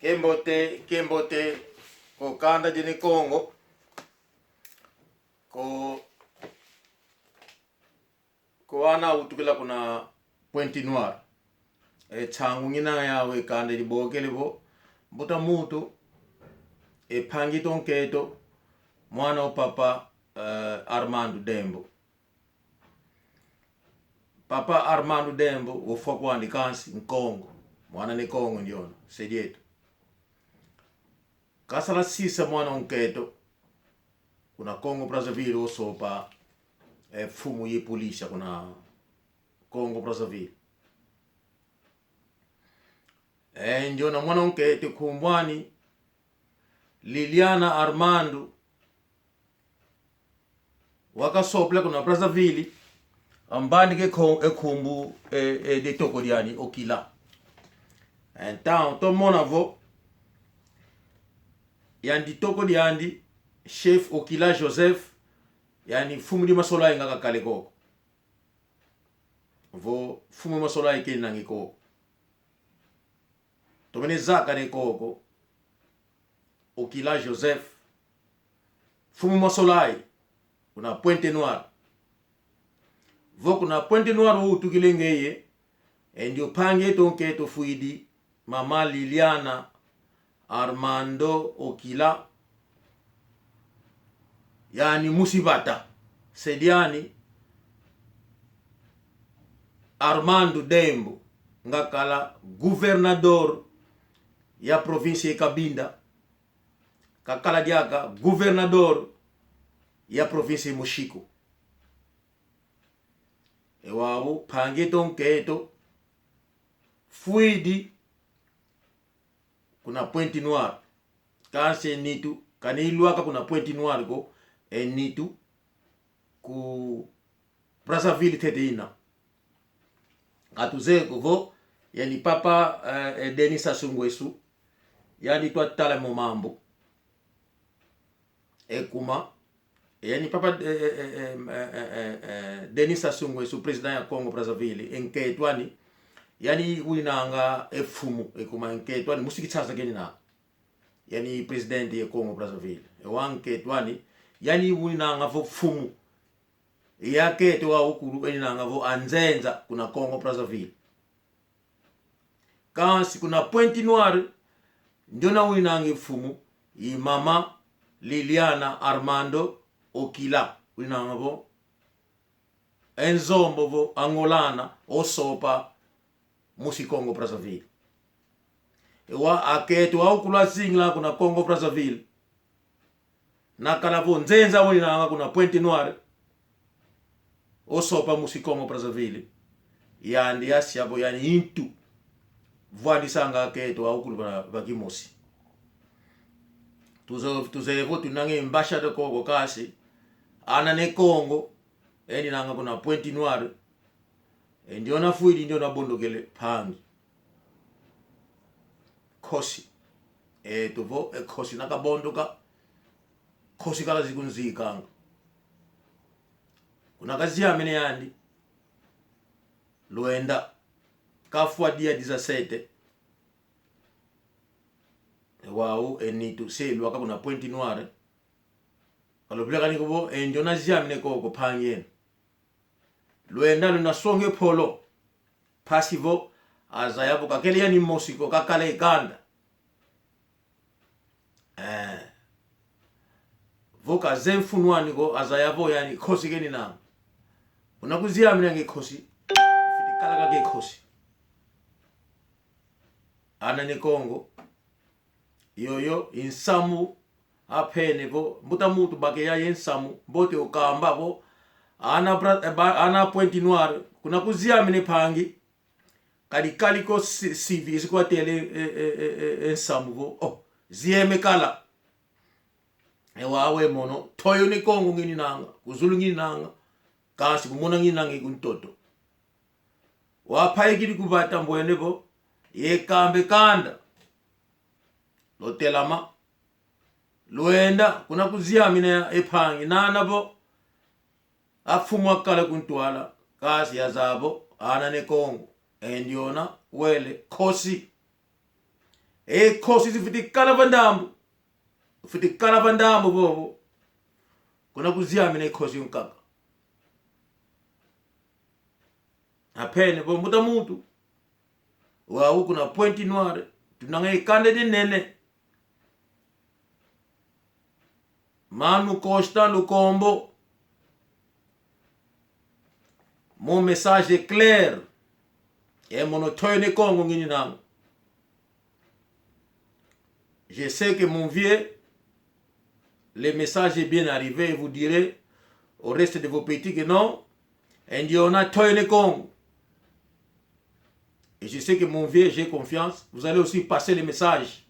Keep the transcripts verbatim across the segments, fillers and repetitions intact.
Embote, kembote, ko kanda dini Kongo, ko, ko ana utukila kuna Pointe-Noire. E changu ngina ya we kanda di bokele bo, mbuta mutu, e pangito nketo, mwana o papa, eh, Armando Dembo. Papa Armando Dembo, wo fwa kwandi kansi Nkongo. Mwana ne Kongo ndiona, se dieto. Kasala sisa mwana o nketo, kuna Congo Brazzaville osopa, e, fumu ye polisi kuna Congo Brazzaville. E, ndiona mwana o nketo kumbwani, Liliana Armando, wakasopleka kuna Brazzaville, ambani ke ko-, e kumbu, e, e, ditoko diani, Okila. Então, to mona vo, yandi ditoko diandi, chef Okila Joseph, yandi fumu di masolai nga kakala koko. Vo fumu masolai keninangi koko. Tomene zaka ne koko, Okila Joseph, fumu masolai, kuna Pointe-Noire. Vo kuna Pointe-Noire wo utukile ngeye, e ndio pange to nketo fwidi, mama Liliana Armando Okila, yandi musi vata, se diani Armando Dembo, nga kala governador ya provinsi e Cabinda, kakala diaka governador ya provinsi e Moxico. E wau pange to nketo fwidi kuna Pointe-Noire. Kansi e nitu, kani lwaka kuna Pointe-Noire ko, e nitu ku Brazzaville tete ina. Katuze ko vo, yandi papa, eh, eh, Denis Sassou Nguesso, yandi twa tala mo mambu. E kuma, yandi papa, eh, eh, eh, eh, eh, eh, eh, Denis Sassou Nguesso, président ya Congo Brazzaville, e nketo ani, yandi uninanga e fumu, e kuma e nketo ani, musi Kinshasa kenina. Yandi président ya Congo Brazzaville. E wa nketo ani, yandi uninanga vo fumu. Ya nketo wa ukulu eninanga vo anzenza kuna Congo Brazzaville. Kansi kuna Pointe-Noire, ndiona uninanga e fumu, i mama Liliana Armando Okila, uninanga vo e nzombo vo Angolana, osopa musi Congo Brazzaville. E wa a nketo wa ukulu azingila kuna Congo Brazzaville, nakala vo nzenza uninanga kuna Pointe-Noire, osopa musi Congo Brazzaville. Yandi asia vo yandi intu. Vwandisanga a nketo wa ukulu va, va kimosi. Tuzo, tuze vo tunangi embaixada koko kansi, ana ne Kongo, eninanga kuna Pointe-Noire, e ndiona fwidi ndiona bondokele pangi. Nkosi. E tuvo, e nkosi nakabondoka. Nkosi kala zikunzikanga. Kuna kaziamene yandi. Lwenda. Kafwa dia dix-sept. E wau, e nitu, se lwaka kuna Pointe-Noire. Kalopila kani ko vo, e ndiona ziamene koko pangi en. Lwenda luna songe polo. Pasi vo, azaya vo kakele yandi mosi ko kakala e kanda. Eh. Vo kaze mfunu ani ko, azaya vo yandi nkosi keninanga. Una kuziamene nge nkosi. Fiti kala kake nkosi. Ana ne Kongo. Yoyo, i nsamu, apene vo, mbuta mutu bake ya ye nsamu, mbote okamba vo, ana Bra-, eh, ba-, ana Pointe-Noire, kuna kuziamene pangi, kadi kali ko si-, sivi, isi kwatele, e, e, e, e, e nsamu vo, oh, zieme kala. E wa we mono, toyo ne Kongo ngininanga, ku Zulu ngininanga, kansi ku mona ngininanga ku ntoto. Wa paikidi ku vata mbwene vo, ye kambe kanda. Lotelama. Lwenda, kuna kuziamene e pangi nana vo. Afumu akala ku ntwala, kansi aza vo, ana ne Kongo. E ndiona, wele, nkosi. E kosi zifite kala vandambu. Fite kala vandambu bobo. Kuna kuziamina e kosi nkaka. Apene bo mbuta muntu. Wa u kuna Pointe-Noire. Tunanga e kanda de nene. Manu Constant Lukombo. Mon message est clair. E mono toy ne Kongo ngini nang. Je sais que mon vieux, le message est bien arrivé, et vous direz au reste de vos petits que non, e ndiona toy ne Kongo. Et je sais que mon vieux, j'ai confiance, vous allez aussi passer le message.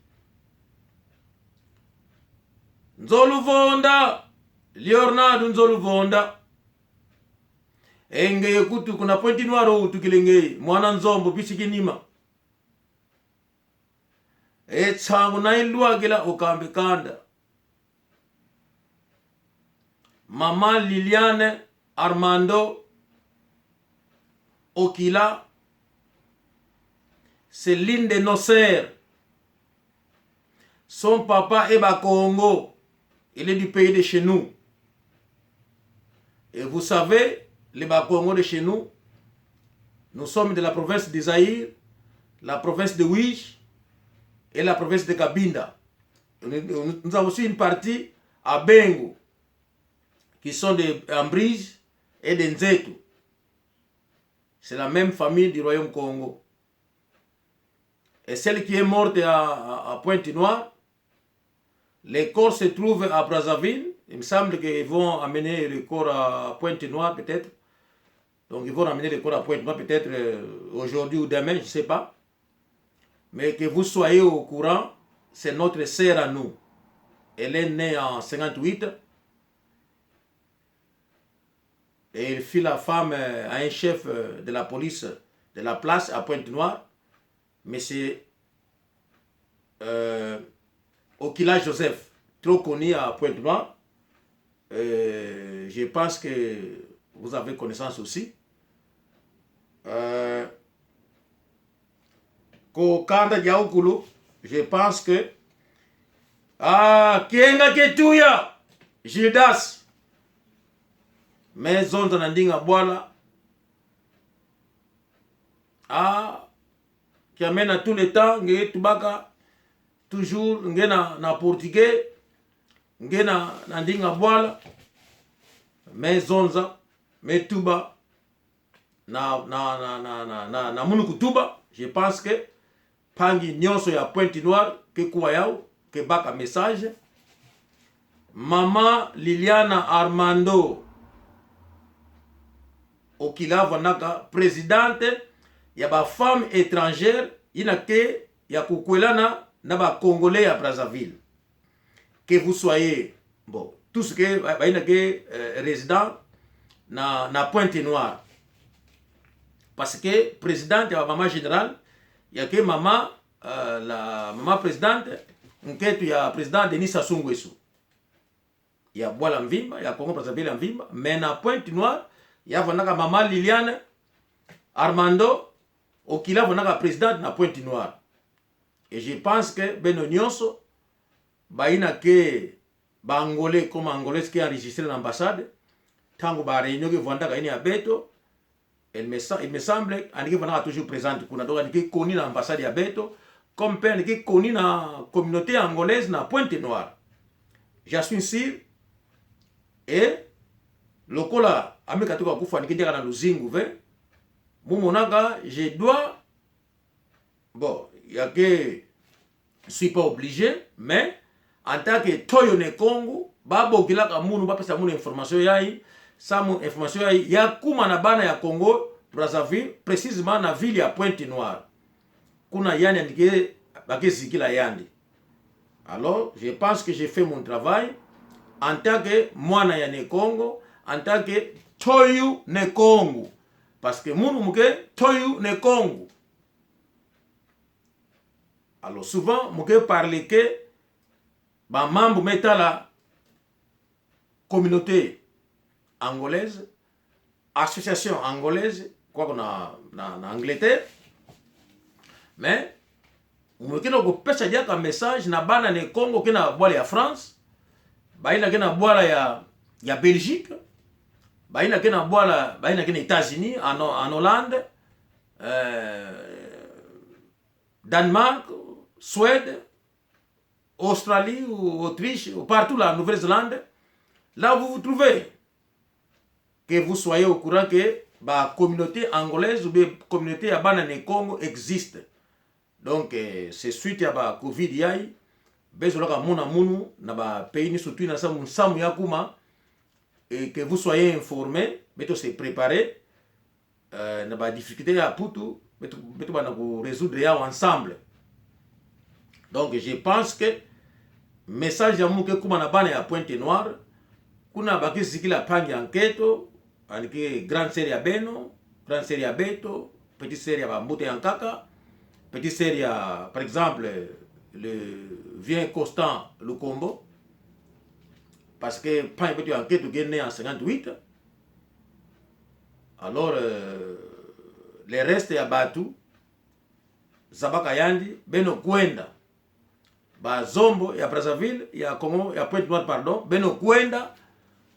Nzoluvonda, Leonardo Nzoluvonda. E nge kutu kuna Pointe-Noire utukile nge, mwana Nzombo, bisi kinima. E tsangu na ilwakila ukambe kanda. Mama Liliane Armando Okila, c'est l'une de nos sœurs. Son papa est Bakongo. Il est du pays de chez nous. Et vous savez, les Bakongo de chez nous, nous sommes de la province du Zaïre, la province de Uíge et la province de Cabinda. Nous, nous avons aussi une partie à Bengo, qui sont des Ambriz et des Nzeto. C'est la même famille du royaume Kongo. Et celle qui est morte à, à, à Pointe-Noire, le corps se trouve à Brazzaville. Il me semble qu'ils vont amener le corps à Pointe-Noire, peut-être. Donc, ils vont ramener le corps à Pointe-Noire, peut-être, euh, aujourd'hui ou demain, je ne sais pas. Mais que vous soyez au courant, c'est notre sœur à nous. Elle est née en cinquante-huit. Et elle fut la femme, euh, à un chef, euh, de la police de la place à Pointe-Noire, monsieur, euh, Okila Joseph, trop connu à Pointe-Noire. Euh, je pense que vous avez connaissance aussi. Euh, Ko kanda dia ukulu, je pense que, ah, kienga ketuya, Gildas. Me zonza na ndinga bwala. Ah, kiamena tout le temps, nge tubaka, toujours, nge na, na portugais, nge na, na ndinga bwala. Me zonza, me tuba, na, na, na munu kutuba, je pense que mpangi nyonso ya Pointe-Noire ke kuwa yaw, ke baka message. Mama Liliana Armando Okila vwanaka présidente ya ba femmes étrangères, yina ke ya kukwelana na ba Congolais ya Brazzaville. Que vous soyez, bon, tout ce que, ba, bayina ke, euh, résident na, na Pointe-Noire. Parce que présidente ya mama générale, ya ke mama, euh, la mama présidente, nketo ya président Denis Sassou Nguesso. Ya bwala mvimba, ya Congo Brazzaville mvimba, mais na Pointe-Noire, ya vwanaka mama Liliane Armando Okila vwanaka présidente na Pointe-Noire. Et je pense que beno nyonso, bayina ke ba Angolais comme Angolaise ke enregistré na ambassade, ntangu ba réunion ke vwandaka ini ya beto, il me sa-, il me semble, yandi ke vwanaka toujours présente kuna, donc yandi ke connu na ambassade ya beto, comme pe yandi ke connu na communauté angolaise na Pointe-Noire. Je suis sûr, et lokola ami katuka kufa yandi ke diaka na luzingu ve, mu monaka, je dois Bon, ya ke, je suis pas obligé, mais en tant que toyo ne Kongo, ba bokilaka munu, ba pesa munu information yayi, samu information yayi, ya kuma na bana ya Congo Brazzaville, précisément na ville ya Pointe-Noire. Kuna yandi yandi ke, ba ke zikila yandi. Alors, je pense que j'ai fait mon travail en tant que mwana ya ne Kongo, en tant que toyo ne Kongo. Parce que munu mu ke toyo ne Kongo. Alors, souvent, mu ke parle ke ba mambu me tala communauté angolaise, association angolaise, kwa ko na, na, na Angleterre. Mais, Mwekena kupesa diaka message na bana Ne Kongo kena bwala ya France, baina kena bwala ya, ya Belgique, baina kena bwala, baina kena États-Unis, en, en Hollande, euh, Danemark, Suède, Australie ou Autriche, ou partout la Nouvelle-Zélande, là où vous vous trouvez, que vous soyez au courant que ba communauté angolaise ou bien communauté ya bana Ne Kongo existe. Donc, euh, c'est suite ya ba covid yayi, besoin laka mona munu na ba pays ni, surtout na samu, samu ya kuma, et que vous soyez informés, beto se préparer, euh, na ba difficulté ya Putu, beto, beto bana ku résoudre ya ensemble. Donc, je pense que message ya mu ke kuma na bana ya Pointe-Noire, kuna ba ke zikila Mpangi ya Nketo, and ke grande sœur ya beno, grande sœur ya beto, petite sœur ya ba mbuta ya nkaka, petite sœur ya, par exemple, le vieux Constant Lukombo, parce que Mpangi ya beto ya Nketo ke né en cinquante-huit. Alors, euh, le reste ya batu, zabaka yandi, beno kwenda. Ba Zombo ya Brazzaville, ya Congo, ya Pointe-Noire, pardon, beno kwenda,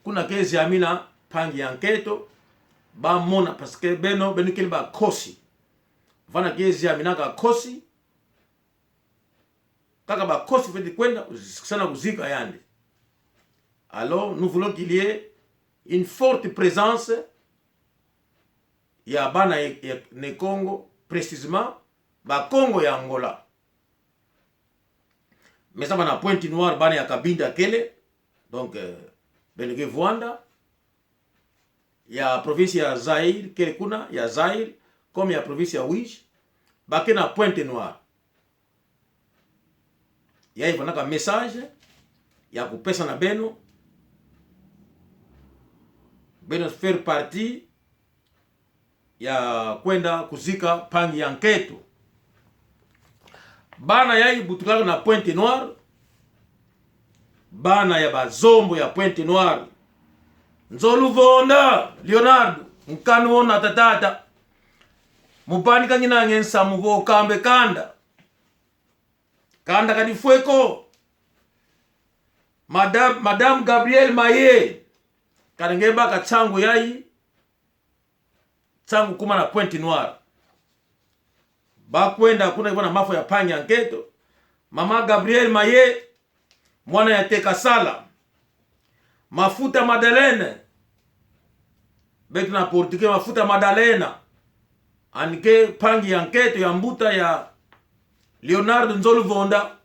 kuna ke ziamina Mpangi ya Nketo, ba mona, parce que beno, beno kele ba kosi. Vana ke ziaminaka kosi, kaka ba kosi fwete kwenda, sana kuzika yandi. Alors, nous voulons qu'il y ait une forte présence ya bana ya, ya Ne Kongo, précisément, ba Kongo ya Angola. Mais ça, bana Pointe-Noire, bana ya Cabinda kele, donc, euh, beno ke vwanda, ya province ya Zaïre, kele kuna, ya Zaïre, comme ya province ya Uíge, ba kena Pointe-Noire. Yayi vanaka message ya kupesa na beno, beno faire partie ya kwenda kuzika Mpangi ya Nketo. Bana yayi butukaka na Pointe-Noire, bana ya ba Zombo ya Pointe-Noire. Nzoluvonda, Leonardo, nkanu wona tatata. Mubani kanyina ngen samu bo kambe kanda. Kanda kadi fweko. Madame, Madame Gabrielle Maye. Kadi nge baka changu yayi. Changu kuma na Pointe-Noire. Ba kwenda kuna bana mafo ya Mpangi ya Nketo. Mama Gabrielle Maye. Mwana ya Tekasala. Mafuta Madalena. Beto na portugais Mafuta Madalena. And ke Mpangi ya Nketo ya mbuta ya Leonardo Nzoluvonda.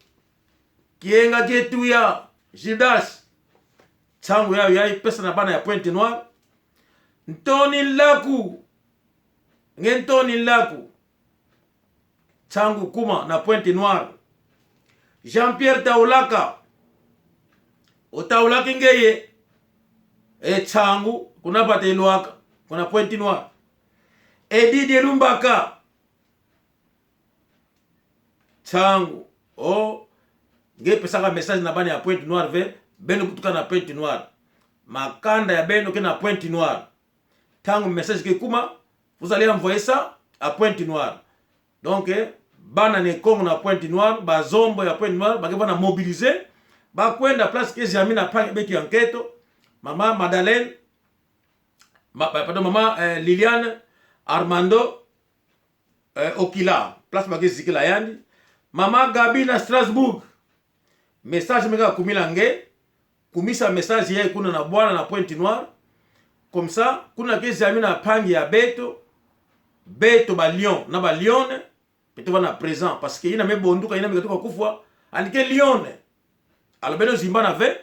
Kienga Jetuya Gildas. Changu yayi, yayi pesa na bana ya Pointe-Noire. Ntoni Laku. Nge Ntoni Laku. Changu kuma na Pointe-Noire. Jean-Pierre Taulaka. O Taulaka ngeye. E changu, kuna pate lwaka, kuna Pointe-Noire. Edi Delumbaka. Changu. O, nge pesaka message na bana ya Pointe-Noire ve, beno butuka na Pointe-Noire. Makanda ya beno ke na Pointe-Noire. Ntangu message ke kuma, vous allez envoyer ça à Pointe-Noire. Donc, eh, bana Ne Kongo na Pointe-Noire, ba Zombo ya Pointe-Noire, ba ke bana mobiliser, ba kwenda place ke ziamina Mpangi ya beto ya Nketo, Mama Madalena, ma-, pa-, pardon, Mama, eh, Liliane, Armando, eh, Okila, place ba ke zikila yandi, Mama Gabi na Strasbourg. Message me ka kumila nge, kumisa message ya kuna na bwana na Pointe-Noire. Comme ça, kuna ke ziamina Mpangi ya beto, beto ba Lion, na ba Lion, beto bana présent, parce que ina me bonduka, ina me katuka kufwa, and ke Lion. Alors beno zimbana ve,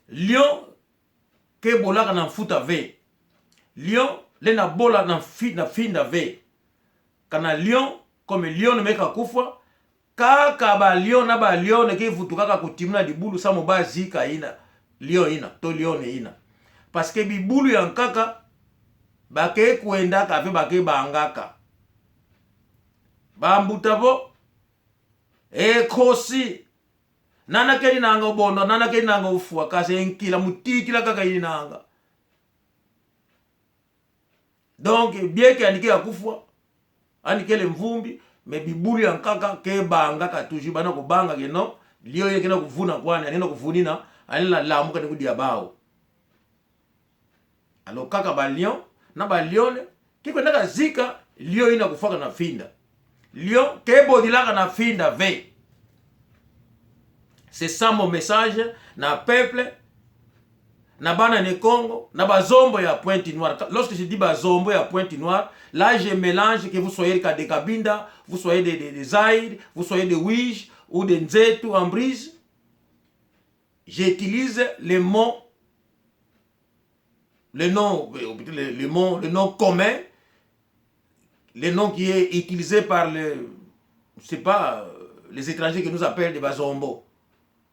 Lion ke bolaka na mfuta ve. Lion lena bola na mfi-, na mfinda ve. Kana Lion, comme Lion me ka kufwa, kaka ba Lion na ba Lion ke vutukaka kutimuna dibulu samu ba zika ina, Lion ina, to Lion ina. Parce que bibulu ya nkaka, ba ke kwendaka ve, ba ke bangaka. Ba mbuta bo, e kosi. Nana ke ninanga o bondo, nana ke ninanga o fwa, kasi e nkila, mutikila kaka ninanga. Donc, bie ke ani ke akufwa, ani ke le mvumbi, Mais bibulu ya nkaka ke bangaka toujours, bana kubanga ke non, lyo ye ke na kuvuna kwani, ani na kuvunina, ani na lamuka ni kudia bao. Alors kaka ba lion, na ba lion, ke kwendaka zika, lion ina kufwaka na finda. Lion ke bodilaka na finda ve. C'est ça mon message na peuple, na bana Ne Kongo, na Bazombo ya Pointe-Noire. Lorsque je dis Bazombo ya Pointe-Noire, là je mélange que vous soyez des Cabinda, vous soyez des, des, des Zaïre, vous soyez des Wige ou des Nzetu en brise. J'utilise les mots, le nom, euh, ou peut-être le, le mot, le nom commun, le nom qui est utilisé par le, je sais pas, euh, les étrangers qui nous appellent des Bazombo.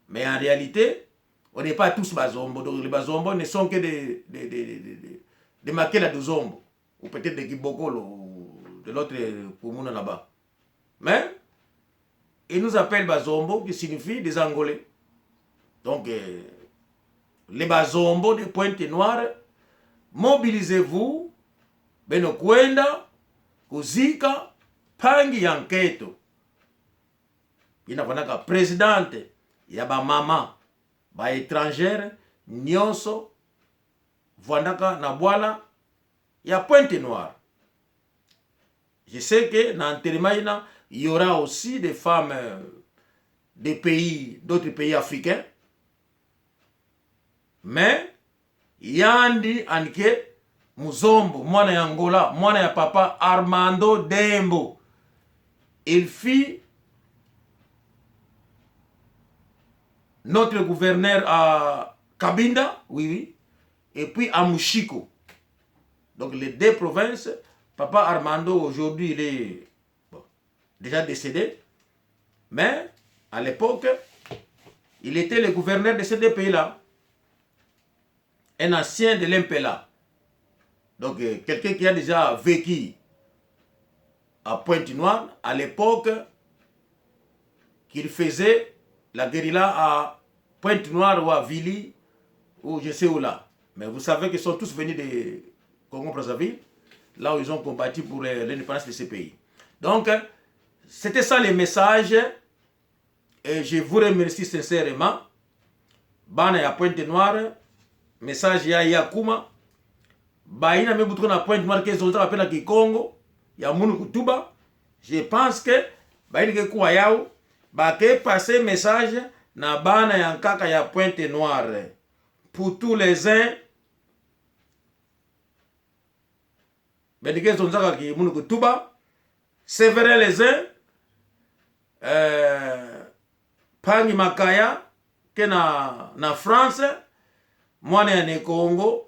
Mais en réalité, on n'est pas tous Bazombo. Donc les Bazombo ne sont que des, des, des, des, des, des Makela de Zombo. Ou peut-être de Kibokolo, ou de l'autre commune là-bas. Mais, ils nous appellent Bazombo, qui signifie des Angolais. Donc, euh, les Bazombo de Pointe-Noire, mobilisez-vous, beno kwenda kuzika mpangi ya nketo. Ina vwanaka présidente ya bamama, ba étrangères nyonso vwanaka na bwala ya Pointe-Noire. Je sais que na enterrement ina, il y aura aussi des femmes, euh, des pays, d'autres pays africains. Mais yandi anike Muzombo, mwana ya Angola, mwana ya papa Armando Dembo. Il fut notre gouverneur à Cabinda, oui, oui, et puis à Moxico. Donc les deux provinces, papa Armando aujourd'hui il est, bon, déjà décédé, mais à l'époque, il était le gouverneur de ces deux pays-là, un ancien de l'M P L A. Donc, euh, quelqu'un qui a déjà vécu à Pointe-Noire, à l'époque, qu'il faisait la guérilla à Pointe-Noire ou à Vili, ou je sais où là. Mais vous savez qu'ils sont tous venus de Congo-Brazzaville, là où ils ont combattu pour, euh, l'indépendance de ce pays. Donc, euh, c'était ça le message. Et je vous remercie sincèrement. Bana ya Pointe-Noire, message ya, ya kuma. Baina me butuka na Pointe-Noire ke zonzaka pe na Kikongo, ya munu kutuba. Je pense que baina ke kuwa yau, ba ke passer message na bana ya nkaka ya Pointe-Noire. Pour tous les uns, bana ke zonzaka ki munu kutuba. Séverin Lezin, euh, Mpangi Makaya, ke na, na France, mwana ya Ne Kongo,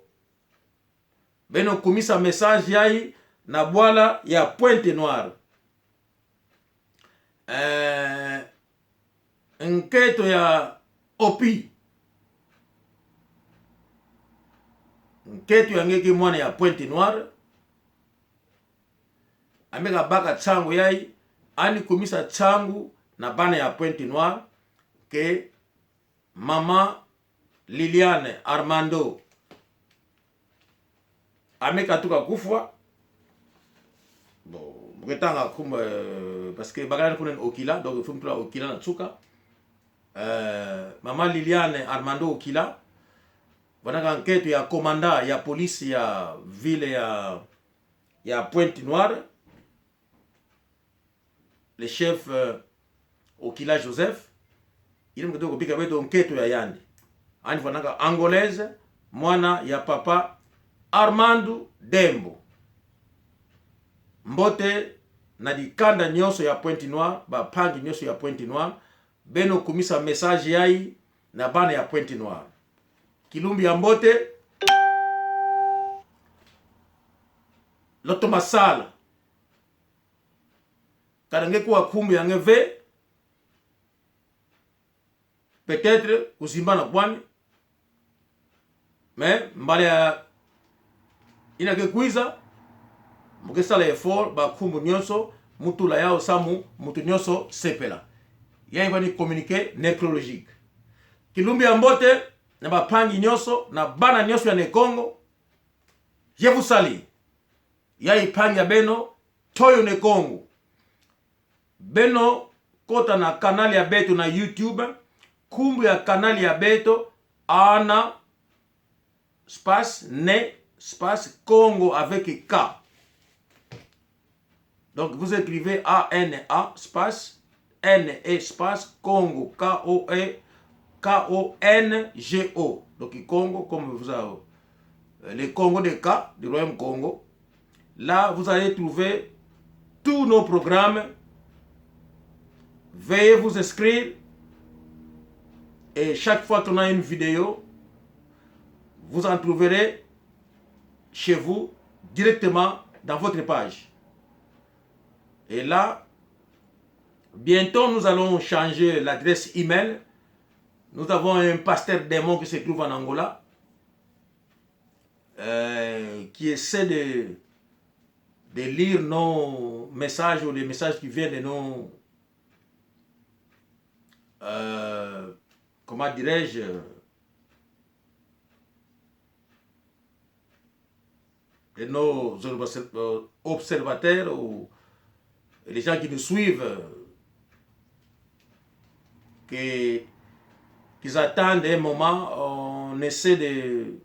beno kumisa message yai na bwala ya Pointe-Noire. Euh, nketo ya Opi. Nketo ya nge ke mwana ya Pointe-Noire. Ame kabaka nsangu yai, ani kumisa nsangu na bana ya Pointe-Noire, ke mama Liliane Armando. Ame katuka kufwa. Bon, muketanga kum, euh, parce que bagalan kunen Okila, donc il faut me trouver Okila na nsuka. Euh, mama Liliane Armando Okila. Vwanaka nketo ya commandant ya police ya ville ya, ya Pointe-Noire. Le chef, euh, Okila Joseph, il me dit que bika beto nketo ya yandi. Ani vwanaka Angolaise, mwana ya papa Armando Dembo. Mbote na dikanda nyonso ya Pointe-Noire, bampangi nyonso ya Pointe-Noire, beno kumisa message yai na bana ya Pointe-Noire. Kilumbu ya mbote, loto masala. Kana nge kuwa nkumbu ya nge ve, peut-être kuzimbana kwani, mais mbala ya ina ke kwiza, mukesala effort ba nkumbu nyonso, mutula yau samu mutu nyonso sepela. Yai vani communiqué nécrologique. Kilumbu ya mbote na bampangi nyonso, na bana nyonso ya Ne Kongo, je vous salue. Yai mpangi ya beno, Toyo Ne Kongo. Beno kota na canal ya beto na YouTube. Nkumbu ya canal ya beto, Ana espace Ne espace Kongo avec K. Donc vous écrivez A N A espace N E espace Kongo, K O E, K O N G O. Donc Kongo, comme vous avez, euh, le Kongo de K, du Royaume Kongo. Là, vous allez trouver tous nos programmes. Veuillez vous inscrire. Et chaque fois qu'on a une vidéo, vous en trouverez chez vous directement dans votre page. Et là, bientôt, nous allons changer l'adresse email. Nous avons un pasteur démon qui se trouve en Angola, euh, qui essaie de, de lire nos messages ou les messages qui viennent de nos, euh, comment dirais-je, de nos observ-, euh, observateurs ou les gens qui nous suivent, euh, que, qu'ils attendent un moment, on essaie de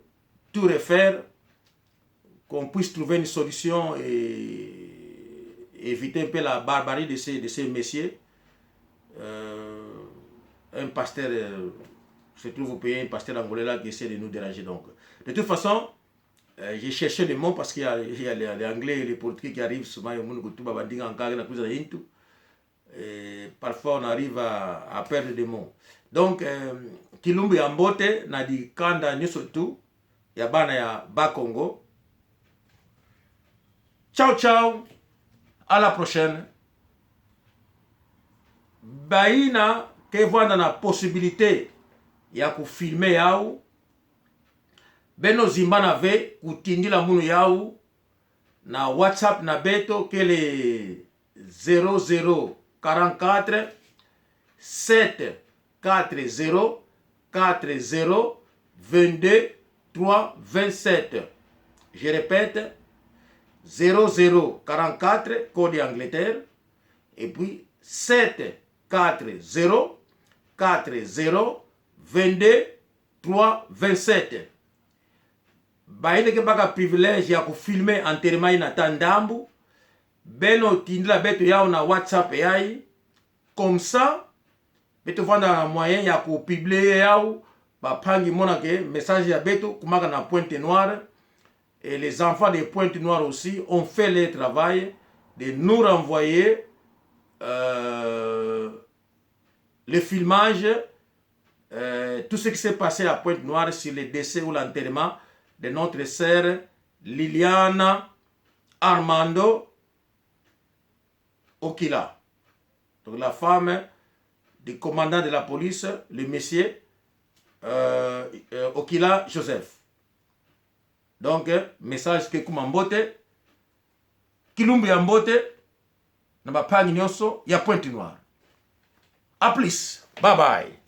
tout refaire, qu'on puisse trouver une solution et éviter un peu la barbarie de ces, de ces messieurs. Euh, un pasteur, euh, se trouve au pays, un pasteur angolais là qui essaie de nous déranger. Donc, de toute façon, euh, j'ai cherché les mots parce qu'il y a, il y a les, les Anglais et les Portugais qui arrivent souvent, au monde que tout va dire en cas, na kuza into. Et parfois, on arrive à, à perdre des mots. Donc, euh, kilumbu ya mbote na di kanda nyonso tu, ya bana ya Bakongo. Ciao, ciao. À la prochaine. Bayina ke vwanda na possibilité ya ku filmer yaw, beno zimbana ve ku tindila munu yaw na WhatsApp na beto, ke le zéro zéro quarante-quatre sept quatre zéro quatre zéro vingt-deux trois vingt-sept. Je répète, zéro zéro quarante-quatre, code Angleterre, et puis sept quatre zéro quatre zéro vingt-deux trois vingt-sept. Bayina ke baka privilège ya ku filmer enterrement ini a ta ndambu, beno tindila beto yaw na WhatsApp yayi. Comme ça, beto vwanda na moyen ya ku publier yaw, bapangini mona ke message ya beto ku maka na Pointe-Noire. Et les enfants de Pointe-Noire aussi ont fait leur travail de nous renvoyer, euh, le filmage, euh, tout ce qui s'est passé à Pointe-Noire sur le décès ou l'enterrement de notre sœur Liliana Armando Okila. Donc la femme du commandant de la police, le monsieur, euh, euh, Okila Joseph. Donc, euh, message ke kuma mbote, kilumbu ya mbote na bapangini nyonso ya Pointe-Noire. À plus. Bye bye.